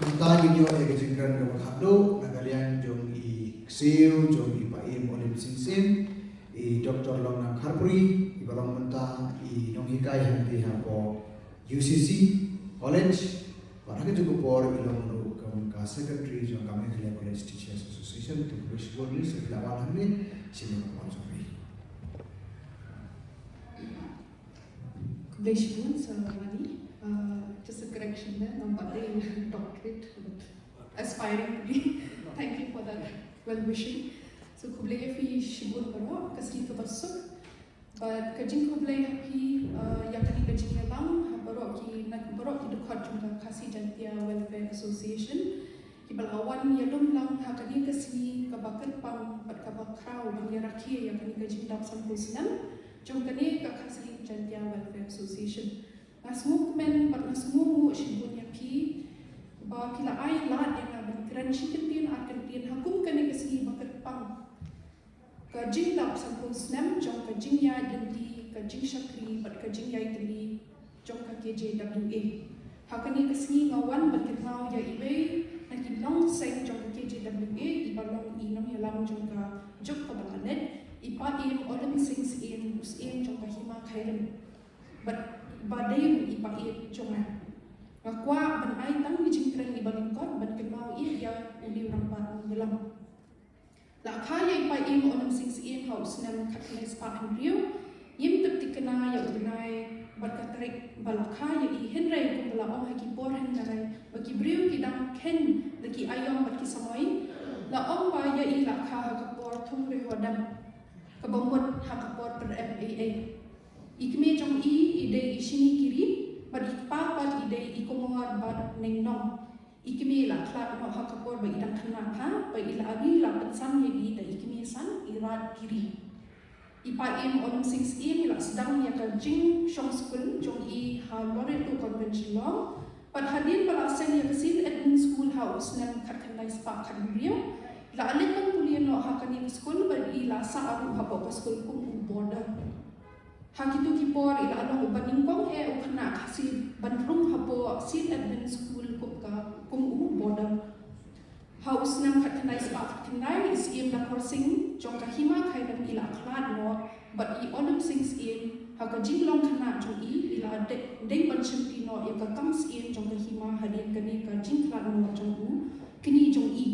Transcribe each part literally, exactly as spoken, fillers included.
Mynta ngin ïoh ïa ka jingkren kaba khadduh na ka liang jong i ksiew jong i Paiem Olim Sing Syiem, i Doctor Longnang Kharpuri, iba long mynta i nonghikai hangtei hapoh U C C College. Bad ha kajuh ka por i long ruh kum ka secretary jong ka Meghalaya College Teachers Association. Te khublei shibun Miss, ïa la wan hangne, shim ïa ka por jong phi. Khublei shibun Sir Mani. Uh, just a correction there, ngam pat dei doctorate, but aspiring to be. Thank you for that well wishing. So khublei ïa phi shibun baroh, ka sngi kaba suk. Bad ka jingkhublei ha phi, uh, ïa kane ka jingïalang ha baroh ki, na baroh ki dkhot jong ka Khasi Jaintia Welfare Association, kiba la wan ïalum lang ha kane ka sngi kaba kyrpang bad kaba khraw ban ïarakhe ïa kane ka jingdap sanphew snem jong kane ka Khasi Jaintia Welfare Association. Nga sngewkmen bad nga sngewnguh shibun ïa phi ba phi la ai lad ïa nga ban kren shi kyntien ar kyntien ha kum kane ka sngi ba kyrpang ka jingdap sanphew snem jong ka jingïaid lynti, ka jingshakri bad ka jingïaid tylli jong ka K J W A. Ha kane ka sngi nga wan ban kynmaw ïa iwei na ki nongseng jong ka K J W A, iba long i nongïalam jong ka juk kaba la leit, i Paiem Olim Sing Syiem, u syiem jong ka Hima Khyrim. Bad ba dei ruh i Paiem jong nga. Nga kwah ban ai tang ki jingkren iba lyngkot ban kynmaw ïa une u rangbah nongïalam. La kha ïa i Paiem Olim Sing Syiem ha u snem khatkhyndai spah hynriew. Ngim tip thikna ïa u bnai bad ka tarik ba la kha ïa i, hynrei kumba la ong ha ki por hynrei ba ki briew ki dang kheiñ da ki aïom bad ki samoi, la ong ba ïa i la kha ha ka por thung riewhadam, kaba mut ha ka por pyrem ei ei. I kmie jong i i dei i Shini Kiri, bad i kpa pat i dei i Kumar Bat Neingnong. I kmie i la khlad noh ha ka por ba i dang khynnah bha, ba i la, i la pynsan ïa i da i kmie san, i Rat Kiri. I Paiem Olim Sing Syiem i la sdang ïa ka jingshong skul jong i ha Loreto Convent Shillong. Bad hadien ba la seng ïa ka Saint Edmund School ha u snem khatkhyndai spah khathynriew, la leit ban pule noh ha kane ka skul bad i la sah ruh hapoh ka skul kum u boarder. Ha kito ki por i la long uba nyngkong eh u khynnah Khasi ban rung hapoh Saint Edmund School kum ka, kum u boarder. Ha u snem khatkhyndai spah khatkhyndai, i Syiem Dakhor Sing jong ka Hima Khyrim i la khlad noh bad i Olim Sing Syiem. Ha ka jinglong khynnah jong i, i la dei, dei ban shimti noh ïa ka kam syiem jong ka hima hadien kane ka jingkhlad noh jong u kñi jong i.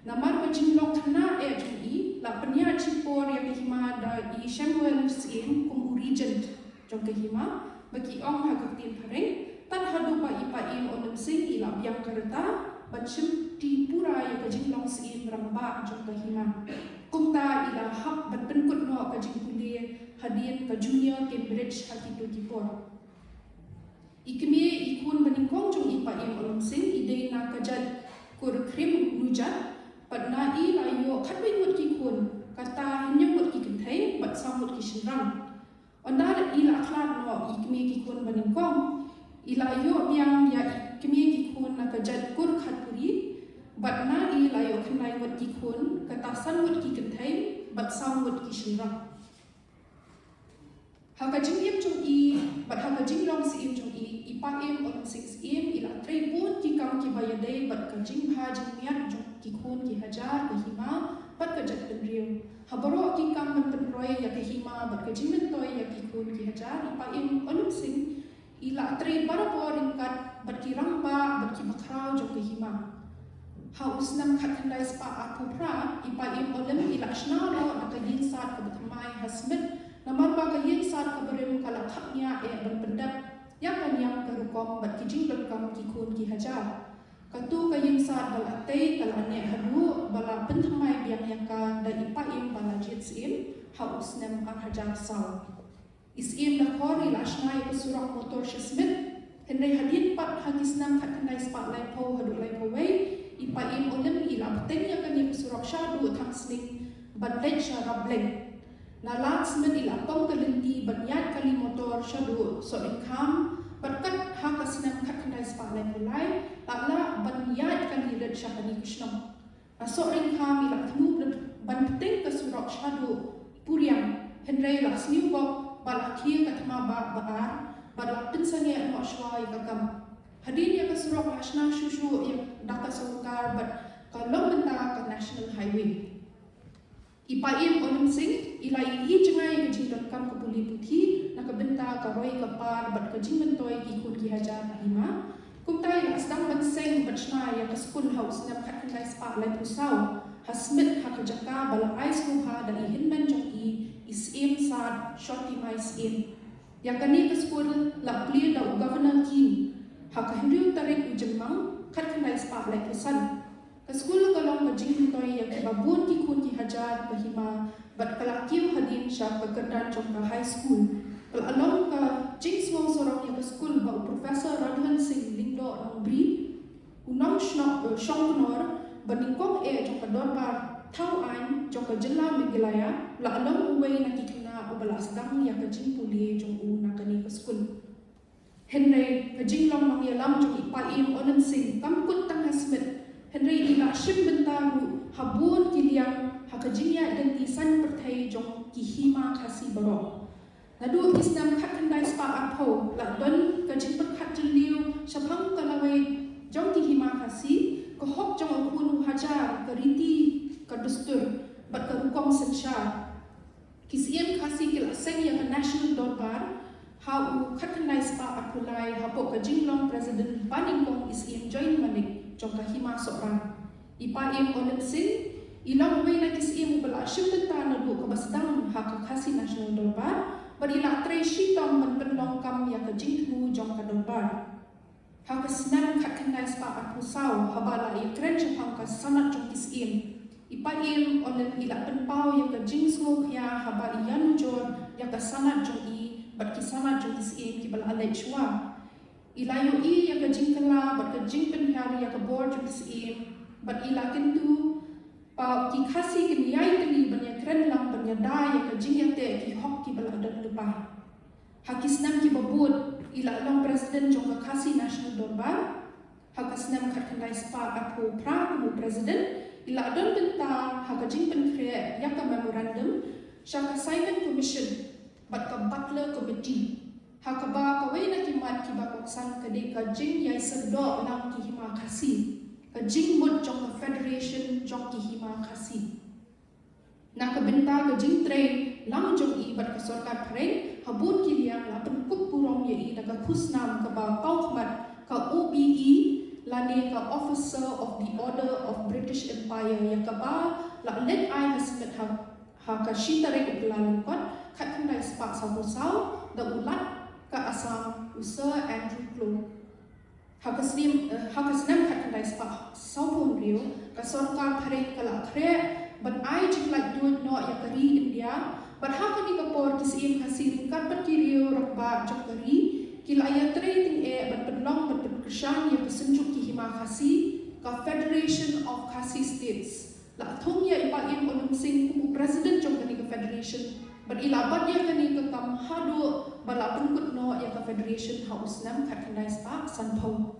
Namar ka jinglong khynnah eh jong i, la pynïaid shipor ïa ka hima da i Shemuel Syiem kum u regent jong ka hima, ba ki ong ha ka ktien phareng, tad haduh ba i Paiem Olim Sing i la biang ka rta ban shimti pura ïa ka jinglong syiem rangbah jong ka hima. Kumta i la hap ban pynkut noh ka jingpule hadien ka Junior Cambridge ha kito ki por. I kmie i khun ba nyngkong jong i Paiem Olim Sing i dei na ka jait Kur Khrim Nujat, bad na i la ïoh khatwei ngut ki khun, kata hynñiew ngut ki kynthei bad saw ngut ki shynrang. Ynda i la khlad noh i kmie ki khun ba nyngkong, i la ïoh biang ïa i kmie ki khun na ka jait Kur Khatpuri, bad na i la ïoh khyndai ngut ki khun, kata san ngut ki kynthei bad saw ngut ki shynrang. Ha ka jingim jong i, bad ha ka jinglong syiem jong i, i Paiem Olim Sing Syiem i la trei bun ki kam kiba ïadei bad ka jingbha jingmiat jong ki khun ki hajar ka hima bad ka jaitbynriew. Ha baroh ki kam ban pynroi ïa ka hima bad ka jingmyntoi ïa ki khun ki hajar, i Paiem Olim Sing i la trei barabor ryngkat bad ki rangbah bad ki bakhraw jong ka hima. Ha u snem khatkhyndai spah arphew phra, i Paiem Olim i la shna noh da ka ïingsad kaba thymmai ha Smit, namar ba ka ïingsad kaba rim ka la khapngiah eh ban pyndep ïa ka niam ka rukom bad ki jingdonkam ki khun ki hajar. Kato ka ïingsad ba la tei ka la neh haduh ba la pynthymmai biang ïa ka da i Paiem Balajied Syiem ha u snem ar hajar saw. I Syiem Dakhor i la shna ïa ka surok motor sha Smit. Hynrei hadien pat ha ki snem khatkhyndai spah laiphew haduh laiphew wei, i Paiem Olim i la bteng ïa kane ka surok shaduh Thangsning ban leit sha Rapleng. Na lad Smit i la pom ka lynti ban ïaid kali motor shaduh Sohryngkham, bad kat ha ka snem khatkhyndai spah laiphew lai, la lah ban ïaid kali rit sha kane ka shnong. Na Sohryngkham i la thmu ban bteng ka surok shaduh Puriang, hynrei la sniew bok bad la khie ka thma bah ba ar, bad la pynsangeh noh shuwa ïa ka kam. Hadien ïa ka surok la shna shuh shuh ïa da I Pa Ïem Olim Sing i la ïohi jngai ïa ka jingdonkam ka pule puthi na ka bynta ka roi ka par bad ka jingmyntoi ki khun ki hajar ha hima. Kumta i la sdang ban seng bad shna ïa ka skul ha u snem khatkhyndai spah laiphew saw ha Smit ha ka jaka ba la ai sngewbha da i hynmen jong i, i Syiem Sad Shorty Mai Syiem. Ïa kane ka skul la plie da u Governor Keane ha ka hynriew tarik u Jymmang khatkhyndai spah laiphew san. Ka skul ka long ka jingmyntoi ïa kiba bun ki khun ki hajar ka hima bad ka la kiew hadien sha ka kyrdan jong ka high school. Ka la long ka jingsngew sarong ïa ka skul ba u Professor Radhuan Singh Lyngdoh Nongbri, u nongshong kynnoh ba nyngkong eh jong ka dorbar thaw aiñ jong ka jylla Meghalaya, la long uwei na ki khynnah uba la sdang ïa ka jingpule jong u na kane ka skul. Hynrei ka jinglong nongïalam jong i Pa Ïem Olim Sing kam kut tang ha Smit, hynrei i la shim bynta ruh ha bun ki liang ha ka jingïaid lynti saiñ pyrthei jong ki hima Khasi baroh. Naduh ki snem khatkhyndai spah arphew la don ka jingpyrkhat jylliew shaphang ka lawei jong ki hima Khasi, ka hok jong u khun u hajar, ka riti ka dustur bad ka rukom synshar. Ki Syiem Khasi ki la seng ïa ka National Dorbar ha u khatkhyndai spah arphew lai hapoh ka jinglong President ba nyngkong i Syiem Join Manik jong ka hima Sohra. I Pa Ïem Olim Sing i long uwei na ki Syiem uba la shim bynta naduh kaba sdang ha ka Khasi National Dorbar bad i la trei shitom ban pynlong kam ïa ka jingthmu jong ka dorbar. Ha ka snem khatkhyndai spah arphew saw haba la ïakren shaphang ka sanad jong ki Syiem, i Pa Ïem Olim i la pynpaw ïa ka jingsngewkhia haba i ïanujor ïa ka sanad jong i bad ki sanad jong ki Syiem kiba la leit shuwa. I la ïohi ïa ka jingkylla bad ka jingpynhiar ïa ka bor jong ki Syiem bad i la kyntu ba ki Khasi kin ïai tylli ban ïakren lang ban ïada ïa ka jingïateh ki hok kiba la don lypa. Ha ki snem kiba bud i la long President jong ka Khasi National Dorbar. Ha ka snem khatkhyndai spah arphew phra kum u President i la don bynta ha ka jingpynkhreh ïa ka memorandum sha ka Simon Commission bad ka Butler Committee, ha kaba kawei na ki mat kiba kongsan ka dei ka jingïai syrdoh lang ki hima Khasi, ka jingmut jong ka Federation jong ki hima Khasi. Na ka bynta ka jingtrei lang jong i bad ka sorkar phareng ha bun ki liang la pynkup burom ïa i da ka khusnam kaba paw khmat ka O B E lane ka Officer of the Order of British Empire ïa kaba la leit ai ha Smit ha, ha ka shi tarik u Kyllalyngkot khatkhyndai spah sawphew saw da u Lat ka Assam u Sir Andrew Clow. Ha ka snem, eh, ha ka snem khatkhyndai spah sawphew hynriew ka sorkar phareng ka la khreh ban ai jinglaitluid noh ïa ka ri India. Bad ha kane ka por ki Syiem Khasi ryngkat bad ki riew rangbah jong ka ri ki la ïatrei tyngeh ban pynlong ban pynkyrshan ïa ka synjuk ki hima Khasi, ka Federation of Khasi States. La thung ïa i Pa Ïem Olim Sing kum u President jong kane ka Federation bad i la bat ïa kane ka kam haduh ba la pynkut noh ïa ka Federation ha u snem khatkhyndai spah sanphew.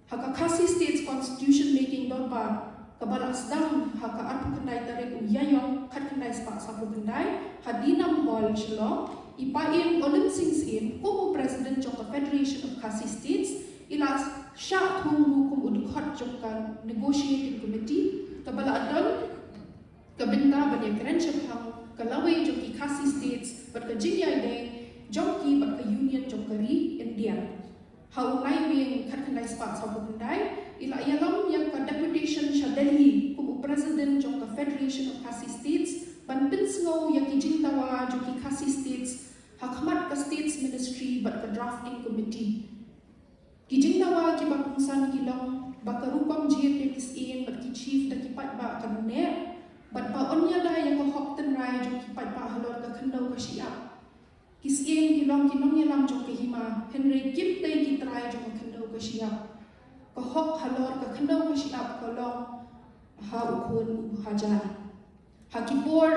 Ha ka Khasi States Constitution Making Dorbar kaba la sdang ha ka arphew khyndai tarik u Ïaïong khatkhyndai spah sawphew khyndai ha Dinam Hall, Shillong, i Pa Ïem Olim Sing Syiem kum u President jong ka Federation of Khasi States i la shah thung ruh kum u dkhot jong ka Negotiating Committee kaba la don ka bynta ban ïakren shaphang ka lawei jong ki Khasi States bad ka jingïaidei jong ki bad ka Union jong ka ri India. Ha u Naiwieng khatkhyndai spah sawphew khyndai i la ïalam ïa ka deputation sha Delhi kum u President jong ka Federation of Khasi States ban pynsngew ïa ki jingdawa jong ki Khasi States ha khmat ka States Ministry bad ka Drafting Committee. Ki jingdawa kiba kongsan ki long ba ka rukom jied ïa ki Syiem bad ki Chief da ki paidbah kan neh bad ba yn ïada ïa ka hok tynrai jong ki paidbah halor ka khyndew ka shyiap. Ki Syiem ki long ki nongïalam jong ka hima hynrei kim dei ki trai jong ka khyndew ka shyiap. Ka hok halor ka khyndew ka shyiap ka long ha u khun u hajar. Ha ki por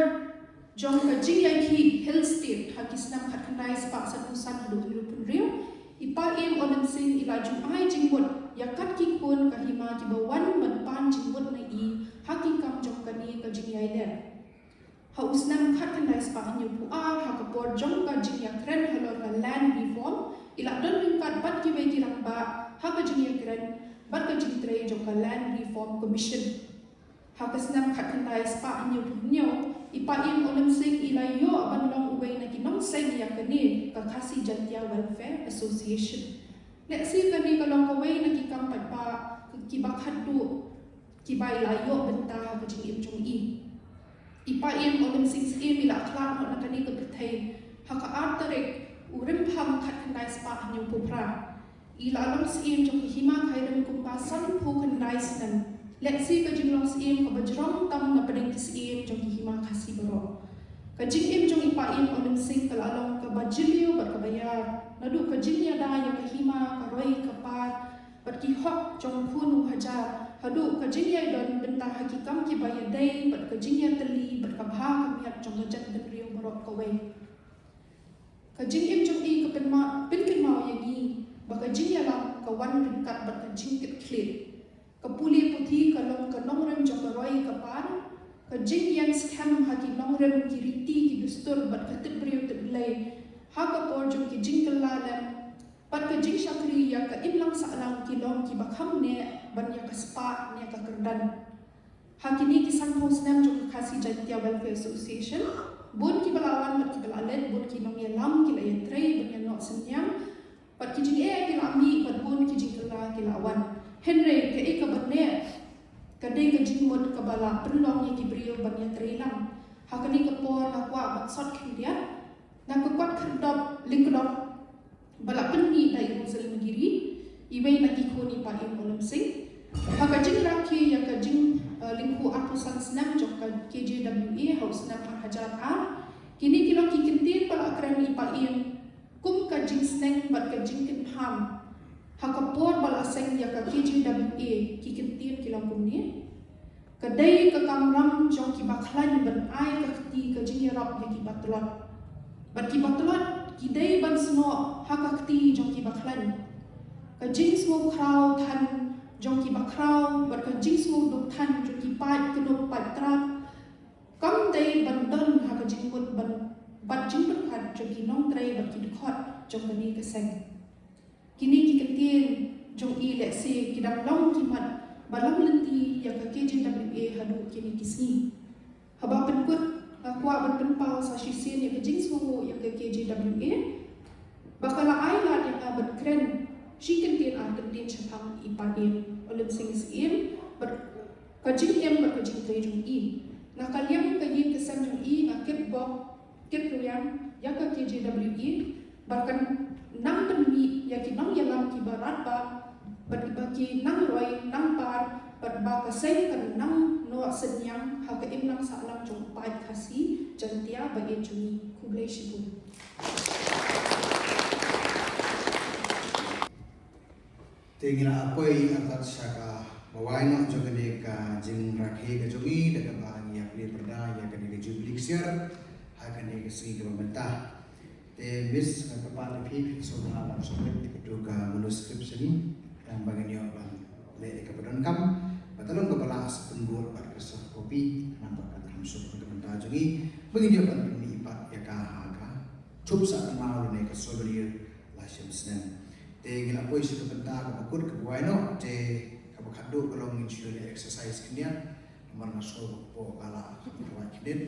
jong ka jingïakhih Hill State ha ki snem khatkhyndai spah sanphew san haduh hynriewphew hynriew, i Pa Ïem Olim Sing i la ju ai jingmut ïa kat ki khun ka hima kiba wan ban pan jingmut na i ha ki kam jong kane ka jingïaileh. Ha u snem khatkhyndai spah hynñiewphew ar ha ka por jong ka jingïakren halor ka Land Reform i la don ryngkat bad kiwei ki rangbah ha ka jingïakren bad ka jingtrei jong ka Land Reform Commission. Ha ka snem khatkhyndai spah hynñiewphew hynñiew I Paiem Olymsing i la ïoh ban long uwei na ki nongseng ïa kane ka Khasi Jaintia Welfare Association. Lehse kane ka long kawei na ki kam paidbah kiba khatduh kiba i la ïoh bynta ha ka jingim jong i. I Paiem Olymsing Syiem i la khlad noh na kane ka pyrthei ha ka ar tarik u Rymphang khatkhyndai spah hynñiewphew phra. I la long syiem jong ka Hima Khyrim kumba sanphew khyndai snem. Lehse ka jinglong syiem kaba jrong tam na pdeng ki syiem jong ka Hima Khasi baroh. Ka jingim jong i Paiem Olymsing ka la long kaba jylliew bad kaba ïar. Naduh ka jingïada ïa ka hima, ka roi ka par bad ki hok jong u khun u hajar, haduh ka jingïadon bynta ha ki kam kiba ïadei bad ka jingïatylli bad ka bha ka miat jong ka jaitbynriew baroh kawei. Ka jingim jong i ka pynma-, pynkynmaw ïa ngi ba ka jingïalam ka wan ryngkat bad ka jingkitkhlieh. Ka pule puthi ka long ka nongrim jong ka roi ka par, ka jingïeng skhem ha ki nongrim, ki riti ki dustur bad ka tip briew tip Blei ha ka por jong ki jingkylla lem, bad ka jingshakri ïa ka imlang sahlang ki long kiba kham neh ban ïa ka spah ne ka kyrdan. Ha kine ki sanphew snem jong ka Khasi Jaintia Welfare Association, bun kiba la wan bad kiba la leit, bun ki nongïalam ki la ïatrei ban ïanoh synñiang, bad ki jingeh ki la mih bad bun ki jingkylla ki la wan. Hynrei kaei kaba neh ka dei ka jingmut kaba la pynlong ïa ki briew ban ïatrei lang. Ha kane ka por nga kwah ban sot khyndiat na ka kot khyrdop lyngkdop ba la pynmih da i Rosalind Giri, iwei na ki khun i Paiem Olymsing. Ha ka jingrakhe ïa ka jing, eh, lyngkhuh arphew san snem jong ka K J W A ha u snem ar hajar ar, kine ki long ki kyntien ba la kren i Paiem kum ka jingsneng bad ka jingkynpham. Ha ka por ba la seng ïa ka K J W A, ki kyntien ki long kumne: Ka dei ka kamram jong kiba khlaiñ ban ai ka kti ka jingïarap ïa kiba tlot, bad kiba tlot ki dei ban snoh ha ka kti jong kiba khlaiñ. Ka jingsngewkhraw than jong kiba khraw bad ka jingsngewduk than jong ki paid kyndup paid trap kam dei ban don ha ka jingmut ban, bad jingpyrkhat jong ki nongtrei bad ki dkhot jong kane ka seng. Kine ki kyntien jong i lehse ki dang long ki mat ba lam lynti ïa ka K J W A haduh kine ki sngi. Haba pynkut, nga kwah ban pynpaw sa shisien ïa ka jingsngewnguh ïa ka K J W A ba ka la ai lad ïa nga ban kren shi kyntien ar kyntien shaphang i Paiem Olymsing Syiem bad ka jingim bad ka jingtrei jong i. Na ka liang ka ïing ka sem jong i nga kit bok kit rwiang ïa ka K J W A, ba kan nang pynmih ïa ki nongïalam kiba radbah bad ba ki nang roi nang par, bad ba ka seng kan nang noh synñiang ha ka imlang sahlang jong u paid Khasi Jaintia ba ïeit jong ngi. Khublei shibun. Te ngi la poi artat sha kaba wai noh jong kane ka jingrakhe ka jong ngi, da kaba ngi ïa plie pyrda ïa kane ka Jubilee Ksiar ha kane ka sngi kaba mynta. Te Miss, nga kyrpad ïa phi, phin sngewbha ban submit ïa kato ka manuscript sha ngi, tang ba ngin ïoh ban leh ïa kaba donkam. Bad tang long kaba lah sa pynbud bad ka soft copy, namar ba kan kham suk na ka bynta jong ngi ba ngin ïoh ban pynmih pat ïa ka ha ka thup sah kynmaw lane ka souvenir la shim snem. Te ngi la poi sha ka bynta kaba kut kaba wai noh, te kaba khatduh ka long ngin shu leh exercise khyndiat. Namar nga sngew ba ka por ka la kaba wai khyndiat.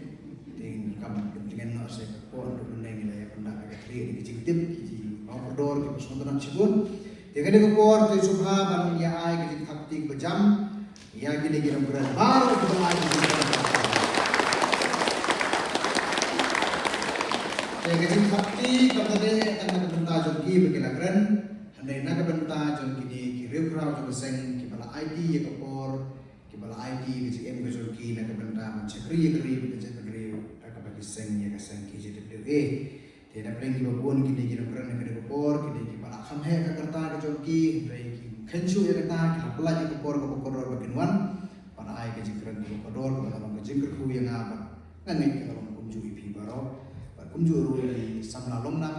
Te ngin kam pyndengen noh sha ka por, haduh mynne ngi la ïa pyndap ïa ka khlieh da ka jingtip, ki jingmawkordor kiba sngewtynnat shibun. Te kane ka por te sngewbha ban ïa ai ka jingthap kti kaba jam ïa kine ki nongkren baroh kiba la ai ka jingkren. Te ka jingthap kti kam dei tang na ka bynta jong ki ba ki la kren, hynrei na ka bynta jong kine ki riewkhraw jong ka seng kiba la aiti ïa ka por, kiba la aiti ïa ka jingim ka jong ki na ka bynta ban shakri ïa ka ri bad ka jaitbynriew da kaba ki seng ïa ka seng K J W A. Te na pdeng kiba bun kine ki nongkren ha kane ka por, kine kiba la kham heh ka rta ka jong ki, hynrei kim kheiñ shuh ïa kata, ki la pyllait ïa ka por kaba kordor ba kin wan ban ai ka jingkren kaba kordor, kaba la long ka jingkyrkhu ïa nga bad nga ngeit ka la long kumjuh ïa phi baroh bad kumjuh ruh ïa i samla longnam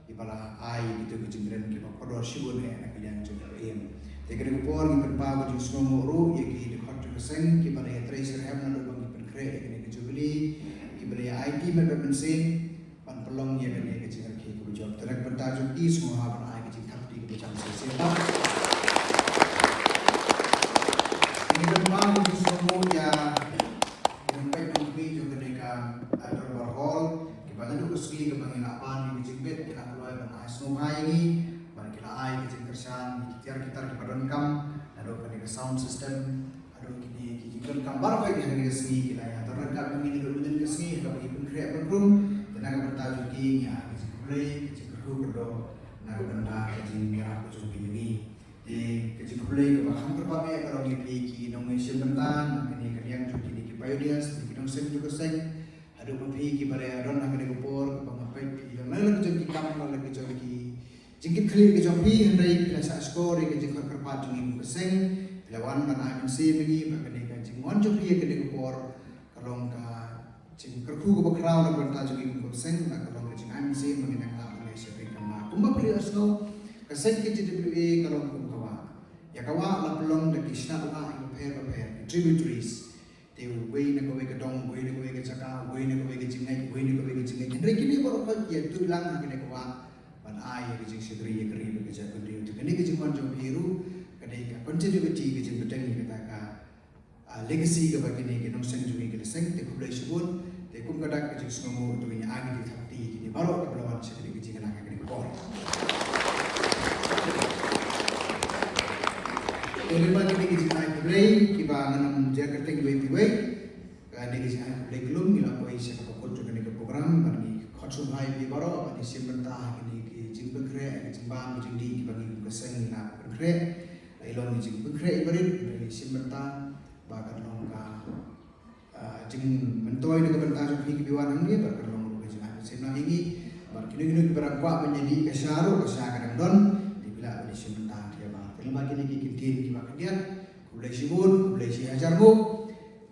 iba la ai kito ki jingkren kiba kordor shibun eh na ka liang jong ka Paiem. Te kane ka por ngi pynpaw ka jingsngewnguh ruh ïa ki dkhot jong ka seng kiba la ïatrei shitrhem naduh ba ngi pynkhreh ïa kane ka Jubilee, kiba la ïa aiti met bad mynsiem ban pynlong ïa kane ka jingrakhe kaba jop. Te na ka bynta jong ki sngewbha ban ai ka jingthap kti kaba jam shisien pat. Ngi pynpaw ka jingsngewnguh ïa ki nongpeit nongkhmih jong kane ka Donkam, naduh kane ka sound system, haduh kine ki jingdonkam baroh kawei ha kane ka sngi ki la ïa donkam ïa ngi naduh mynnin ka sngi, ha kaba ngi pynkhreh pynrung, te na ka bynta jong ki ngi ai ka jingkhublei, ka jingkyrkhu kyrdoh, na ka bynta ka jingïarap ka jong phi ïa ngi. Te ka jingkhublei kaba kham kyrpang eh ka long ïa phi ki nongshim bynta, na kane ka liang jong kine ki pioneers, ki nongseng jong ka seng, haduh ma phi kiba la ïa don ha kane ka por, kaba nga peit phi long la ka jong ki kam, long la ka jong ki jingkitkhlieh ka jong phi, hynrei phi la sah shkor ïa ka jingkhot kyrpad jong ngi kum ka seng, phi la wan ban ai mynsiem ïa ngi, ba kane ka jingwan jong phi ïa kane ka por ka long ka jingkyrkhu kaba khraw na ka bynta jong ngi kum ka seng, ba ka long ka jingai mynsiem ba ngin ïa kynmaw ïa sha phi. Kumba phi la ïohsngew, ka seng K J W A ka long kum ka wah. Ïa ka wah la pynlong da ki shnat wah bapher bapher, ki tributaries. Te uwei na kawei ka dong, uwei na kawei ka jaka, uwei na kawei ka jingngeit, uwei na kawei ka jingngeit. Hynrei kine baroh pat ki ïathuh lang ha kane ka wah ban ai ïa ka jingshakri ïa ka ri bad ka jaitbynriew. Te kane ka jingwan jong phi ruh ka dei ka continuity, ka jingbteng ïa kata ka, ah, legacy kaba kine ki nongseng jong ngi ki la seng. Te khublei shibun. Te kum ka dak ka jingsngewnguh, to ngin ai ka jingthap kti ïa kine baroh kiba la wan sha kane ka jingïalang ha kane ka por. Te lyngba kine ki jingai khublei kiba ngan ym jer kyrteng iwei pa iwei, kane ka jingai khublei kylum ngi la poi sha kaba kut jong kane ka program, bad ngi khot sngewbha ïa phi baroh ban ïashim bynta ha kine ki jingpynkhreh, ki jingbam, ki jingdih kiba ngi kum ka seng ngi la pynkhreh. La i long ki jingpynkhreh iba rit, ngi la ïashim bynta ba kan long ka, ah, jingmyntoi na ka bynta jong phi kiba wan hangne, bad kan long ruh ka jingai mynsiem lang ïa ngi. Bad kino kino kiba dang kwah ban ïadih ka sha ruh, ka sha ka dang don, te phi lah ban ïashim bynta ïa ba. Te lyngba kine ki kyntien kiba khyndiat, khublei shibun, khublei shihajar nguh.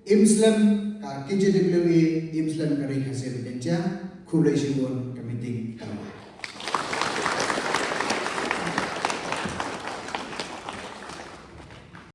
Im slem ka K J W A, im slem ka Ri Khasi Jaiñtia. Khublei shibun, ka meeting ka la wai.